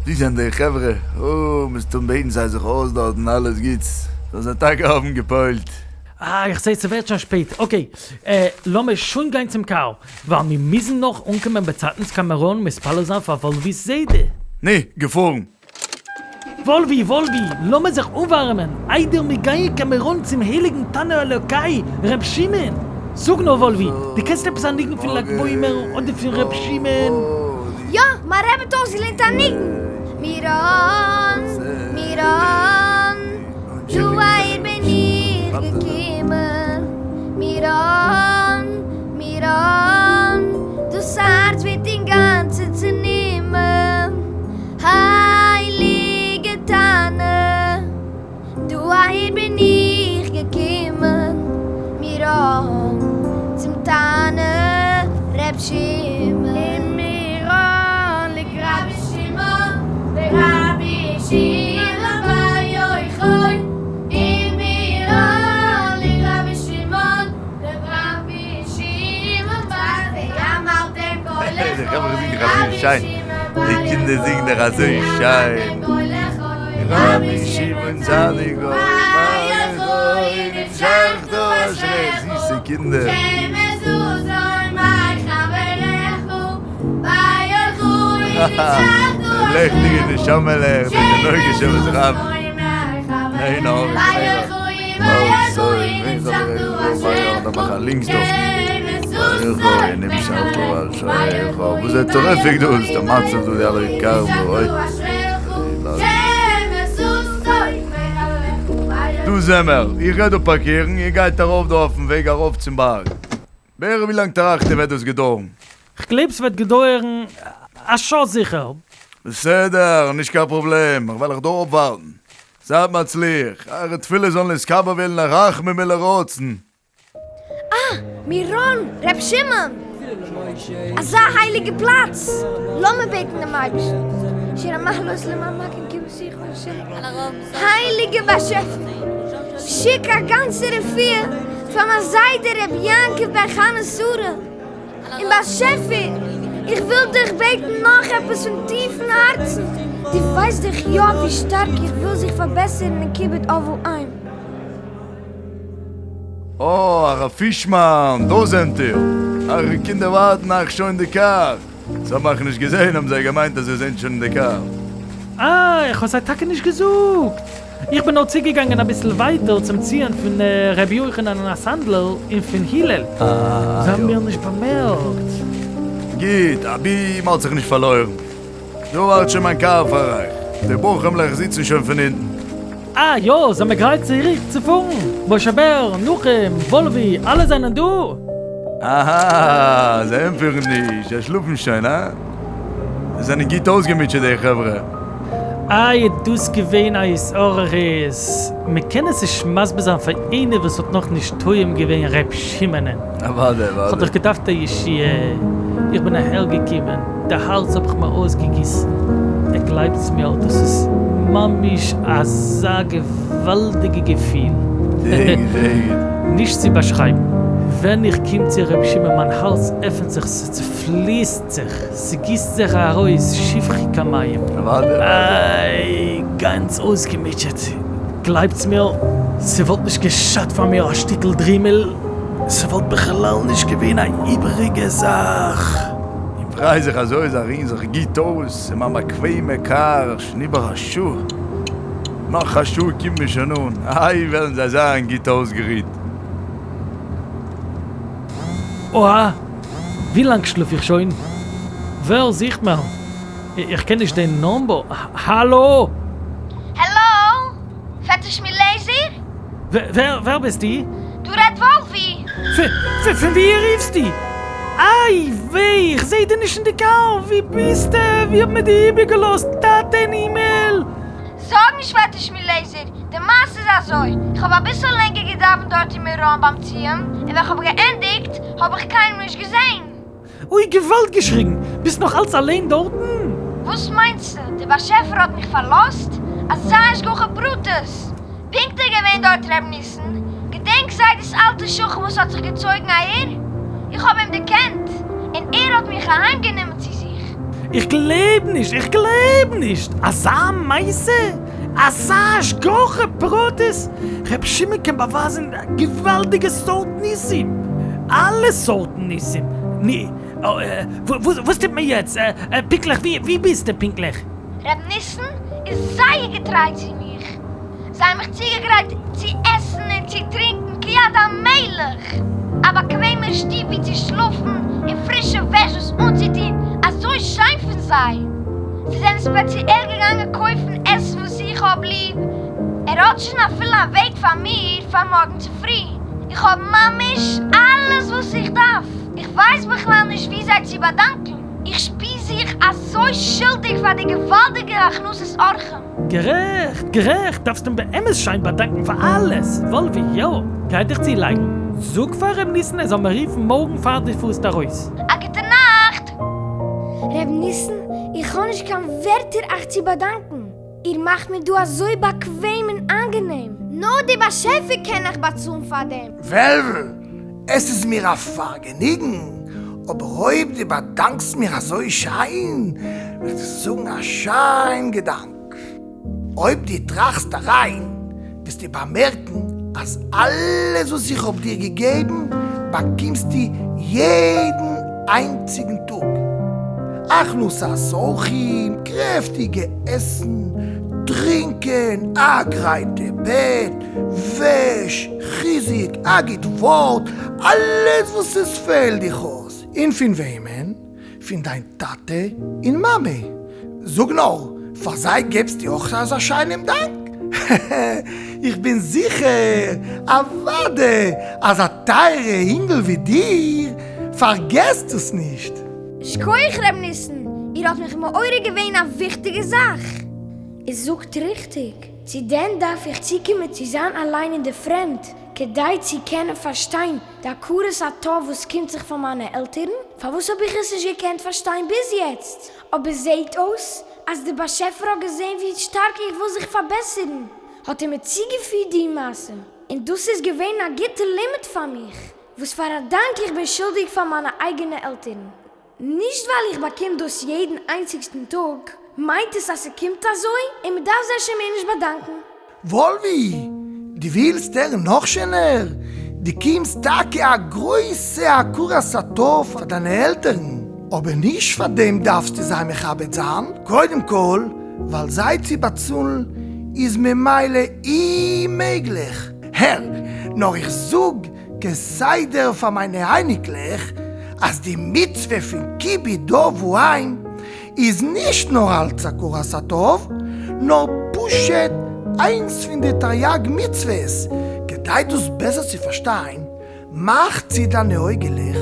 ווי זענען די חברה? אוי, מסתם בעטן זיי זיך אויס דארטן אלעס גוטס, זאלן זיי טאקע האבן גע'פועל'ט. אה, איך זעה ס'ווערט שוין שפעט, אקעי, לאמיר שוין גיין צום קאר, ווייל מיר מוזן נאך אנקומען באצייטנס קיין מירון מתפלל זיין פאר וואלווי'ס זיידע. נו, געפארן. וואלווי, וואלווי, לאמיר זיך אנווארעמען איידער מיר גייען קיין מירון צום הייליגן תנא אלוקי ר' שמעון. זאג נאר וואלווי, דו קענסט עפעס א ניגון פון לג בעומר אדער פון ר' שמעון? יא, מיין רבי האט אויסגעלערנט א ניגון. מירון, מירון, דא אהער בין איך געקומען. מירון, מירון, דאס הארץ ווערט אינגאנצן צענומען. הייליגע תנא, דא אהער בין איך געקומען, מירון, צום תנא ר' שמעון. אין מירון ליגט רבי שמעון, ורבי שמעון בר יוחאי, אין מירון ליגט רבי שמעון, ורבי שמעון בר ואמרתם כה די חברה זינגען דאך אזוי שיין, די קינדער זינגען דאך אזוי שיין, רבי שמעון צדיק בר יוחאי נמשחת אשריך, זיסע קינדער. לעכטיגע נשמה'לעך, די תינוקות של בית רבן, ניין אוי וואס איז טרעפיק דא? איז די מצב דא די אלע קארן דא אוי. דא זעמער, איך גיי דא פארקירן, איר גייט ארויף דא אויפן וועג ארויף צום בארג. בערך ווי לאנג טראכט איר וועט דאס געדויערן? כ'גלייב ס'וועט געדויערן א שעה זיכער. בסדר, נישט קיין פראבלעם, איך וועל אייך דא אפווארטן. זייט מצליח, אייערע תפילות זאלן נתקבל ווערן לרחמים ולרצון. אה! מירון! ר' שמעון! אזא הייליגע פלאץ! לאמיר בעטן דעם אייבערשטן, שיר המעלות למעמקים קומתך השם, הייליגע באשעפער, שיק א גאנצע רפואה פאר מיין זיידע ר' יעקב בן חנה שרה, און באשעפער, איך וויל דיך בעטן נאך עפעס פון טיפן הארצן, דו ווייסט דאך יא ווי שטארק איך וויל זיך פארבעסערן אין כיבוד אב ואם. אה, הרב פישמאן, דא זענט איר! אייערע קינדער ווארטן אייך שוין אין די קאר! זיי האבן אייך נישט געזען האבן זיי געמיינט אז איר זענט שוין אין די קאר. אה, איך האב זיי טאקע נישט געזאגט! איך בין נאר צוגעגאנגען אביסל ווייטער צום ציון פון ר' יוחנן הסנדלר און פון הלל, זיי האבן מיר נישט באמערקט. גוט, אבי מ'האט זיך נישט פארלוירן. דא ווארט שוין מיין קאר פאר אייך, די בחורימ'לעך זיצן שוין פון אונטן. אה יא, זעמער גרייט צוריק צו פארן, משה בער, נחום, וואלווי, אלע זענען דא? אהא, זיי ענטפערן נישט, זיי שלאפן שוין, הא? זיי זענען גוט אויסגעמוטשעט די חברה. איי איז דאס געווען א התעוררות, מען קען עס נישט מסביר זיין פאר איינער וואס האט נאך נישט טועם געווען ר' שמעונ'ען. אוודאי אוודאי. כ'האב דאך געדארפט א ישועה, איך בין אהער געקומען, די הארץ האב איך מיר אויסגעגיסן, און גלייבטס מיר דאס איז ממש אזא געוואלדיגע געפיל, זייער גוט זייער גוט. נישט צו באשרייבן. ווען איך קום צו ר' שמעון מיין הארץ עפענט זיך ס'צופליסט זיך, ס'גיסט זיך ארויס שפכי כמים. אוודאי אוודאי. איי, גאנץ אויסגעמוטשעט, גלייבטס מיר ס'וואלט נישט געשאדט פאר מיר א שטיקל דרימל, ס'וואלט בכלל נישט געווען א איבעריגע זאך. איך פריי זיך אזוי זיי רוען זיך גוט אויס אין מיין באקוועמע קאר שוין איבער א שעה, נאך א שעה קומט מען שוין אן, איי וועלן זיי זיין גוט אויסגערוהט. אוה! ווי לאנג שלאף איך שוין? ווער זוכט מיר? איך קען נישט דעם נאמבער, האלא? העלא? פעטער שמואל לעזער? ווער ווער ביסטו? דא רעדט וואלווי. פון ווי רופסטו? איי וויי איך זעה דיר נישט אין די קאר, ווי ביסטו? ווי האט מען דיר איבערגעלאזט? טאטע אין הימל! זארג נישט פעטער שמואל לעזער, די מעשה איז אזוי, איך האב אביסל לענגער געדאווענט דארט אין מירון ביים ציון, און ווען כ'האב געענדיגט האב איך קיינעם נישט געזען. אוי געוואלד געשריגן! ביסט נאך אלץ אליין דארטן? וואס מיינסטו? דער באשעפער האט מיך פארלאזט? אזא השגחה פרטית! פונקט איז געווען דארט ר' ניסן, געדענקסט זיידי'ס אלטע שכן וואס האט זיך געצויגן אהער? איך האב אים דערקענט, און ער האט מיך אהיימגענומען צו זיך. איך גלייב נישט! איך גלייב נישט! אזא מעשה? אזא השגחה פרטית? ר' שמעון קען באווייזן געוואלדיגע סארט ניסים! אלע סארטן ניסים! נו, וואס טוט מען יעצט? פונקטליך וואו ביסטו פונקטליך? ר' ניסן איז זייער געטריי צו מיך. זיי האבן מיך צוגעגרייט צו עסן און צו טרינקען כיד המלך, א באקוועמע שטוב וואו צו שלאפן און פרישע וועש וואס אנצוטון, אזוי שיין פון זיי. זיי זענען ספעציעל געגאנגען קויפן עסן וואס איך האב ליב, ער האט שוין אפילו א וועג פאר מיר פאר מארגן צופרי, איך האב ממש אלעס וואס איך דארף, איך ווייס בכלל נישט ווי זיי צו באדאנקען, איך שפיר זיך אזוי שולדיג פאר די געוואלדיגע הכנסת אורחים. גערעכט! גערעכט! דארפסט אים באמת שיין באדאנקן פאר אלעס! וואלווי, יא! גיי דיך צולייגן! זאג פאר ר' ניסן ער זאל מיר רופן מארגן פאר דו פארסט ארויס! א גוטע נאכט! ר' ניסן, איך האב נישט קיין ווערטער אייך צו באדאנקן! איר מאכט מיר דא אזוי באקוועם און איינגענעם! נאר די באשעפער קען אייך באצאלן פאר דעם! וועלוול, עס איז מיר א פארגעניגן, אבער אויב דו באדאנקסט מיר אזוי שיין, וועל איך דיר זאגן א שיין געדאנק. אויב דו טראכסט אריין, וועסטו באמערקן אז אלעס וואס איך האב דיר געגעבן, באקומסטו יעדן איינציגן טאג. הכנסת אורחים, קרעפטיגע עסן, טרינקען, א גרייטע בעט, וועש, חיזוק, א גוט ווארט, אלעס וואס עס פעלט דיך אויס. און פון וועמען? פון דיין טאטע און מאמע. זאג נאר, פאר זיי געבסטו אויך אזא שיינעם דאנק? העהע, איך בין זיכער, אוודאי, אז א טייערע אינגל ווי דיר פארגעסט עס נישט. שכוח ר' ניסן, איר האט מיך מעורר געווען א וויכטיגע זאך. איר זאגט ריכטיג, צו דען דארף איך צוקומען צו זיין אליין אין די פרעמד כדי צו קענען פארשטיין די הכרת הטוב וואס קומט זיך פאר מיינע עלטערן? פארוואס האב איך עס נישט געקענט פארשטיין ביז יעצט? אבער זעהט אויס אז די באשעפער האט געזעהן ווי שטארק איך וויל זיך פארבעסערן, האט ער מיר צוגעפירט די מעשה, און דאס איז געווען א גוטע לימוד פאר מיך, וואס פאר א דאנק איך בין שולדיג פאר מיינע אייגענע עלטערן. נישט ווייל איך באקום דאס יעדן איינציגסטן טאג, מיינט עס אז ס'קומט אזוי און מ'דארף זיי שוין מער נישט באדאנקן. וואלווי, דו ווילסט הערן נאך שענער? דו קומסט טאקע א גרויסע הכרת הטוב פאר דיינע עלטערן, אבער נישט פאר דעם דארפסטו זיי מכבד זיין, קודם כל ווייל זיי צו באצאלן איז ממילא אוממעגליך, הער נאר איך זאג כסדר פאר מיינע אייניקלעך אז די מצוה פון כיבוד אב ואם איז נישט נאר אלץ הכרת הטוב, נאר פשוט איינס פון די תריג מצוות, כדי דאס בעסער צו פארשטיין, מאך צו דיינע אויגעלעך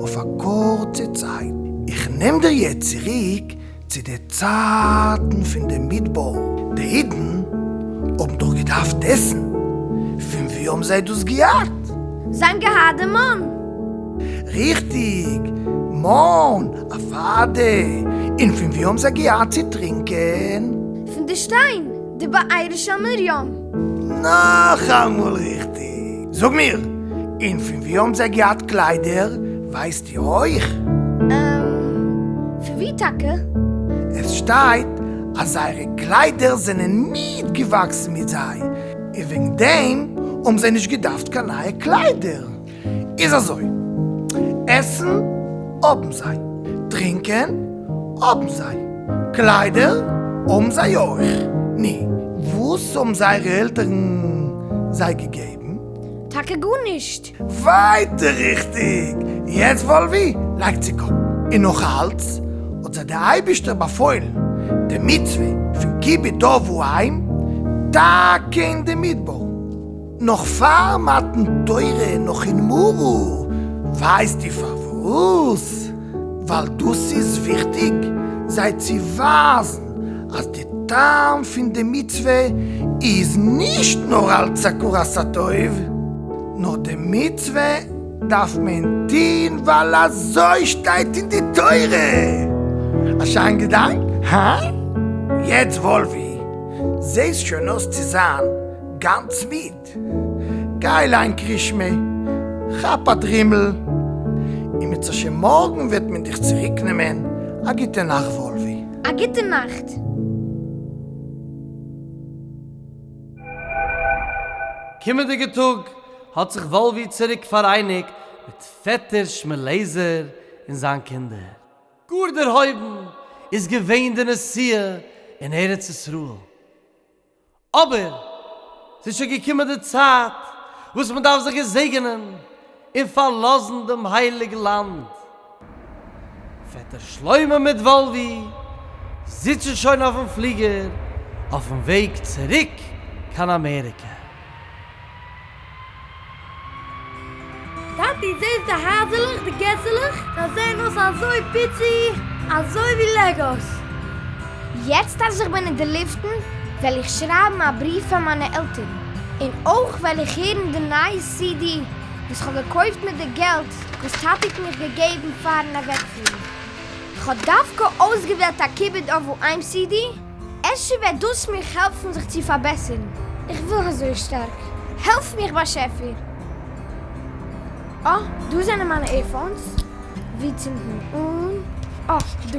אויף א קורצע צייט, איך נעם דיר יעצט צוריק צו די צייטן פון די מדבר, די אידן האבן דאך געדארפט עסן, פון וואו האבן זיי דאס געהאט? זיי האבן געהאט די מן. ריכטיג, מן, אוודאי, און פון וואו האבן זיי געהאט צו טרינקען? פון די שטיין, די בארה של מרים. נאכאמאל ריכטיג. זאג מיר, און פון וואו האבן זיי געהאט קליידער, ווייסטו אויך? פון וואו טאקע? עס שטייט אז זייערע קליידער זענען מיטגעוואקסן מיט זיי, און וועגן דעם האבן זיי נישט געדארפט קיין נייע קליידער. איז אזוי, עסן האבן זיי, טרינקען האבן זיי, קליידער האבן זיי אויך, נו, וואס האבן זייערע עלטערן זיי געגעבן? טאקע גארנישט. ווייטער ריכטיג! יעצט וואלווי, לייג צו קאפ. און נאך אלץ האט זיי דער אייבישטער באפוילן די מצוה פון כיבוד אב ואם טאקע אין די מדבר, נאך פאר מתן תורה, נאך אין מרה, ווייסטו פארוואס? ווייל דאס איז וויכטיג זיי צו ווייזן אז די טעם פון די מצוה איז נישט נאר אלץ הכרת הטוב, נאר די מצוה דארף מען טוהן ווייל אזוי שטייט אין די תורה! א שיין געדאנק, הא? יעצט וואלווי, זעהסט שוין אויס צו זיין גאנץ מיד. גיי ליין קרישמע, כאפ א דרימל, ירצה מארגן וועט מען דיך צוריקנעמען. א גוטע נאכט וואלווי. א גוטע נאכט. קומענדיגע טאג האט זיך וואלווי צוריק פאראייניגט מיט פעטער שמעלעזער און זיין קינדער. גאר דערהויבן איז געווען די נסיעה אין ארץ ישראל. אבער ס'איז שוין געקומען די צייט וואס מען דארף זיך געזעגענען און פארלאזן דעם הייליג לאנד. פעטער שלמה מיט וואלווי זיצן שוין אויפן פליגער אויפן וועג צוריק קיין אמעריקע. טאטי, זעסט די הייזעלעך, די געסעלעך? זיי זעען אויס אזוי פיצי, אזוי ווי לעגאס. יעצט אז איך בין אין די לופטן, וועל איך שרייבן א בריוו פאר מיינע עלטערן, און אויך וועל איך הערן די נייע סידי וואס כ'האב געקויפט מיט די געלט וואס טאטי האט מיך געגעבן פארן אוועקפארן. כ'האב דווקא אויסגעוועלט א כיבוד אב ואם סידי, אפשר וועט דאס מיך העלפן זיך צו פארבעסערן. איך וויל אזוי שטארק. העלף מיך באשעפער! אה, דא זענען מיינע עירפאונס. וואו צינדט מען אן? אה, דא.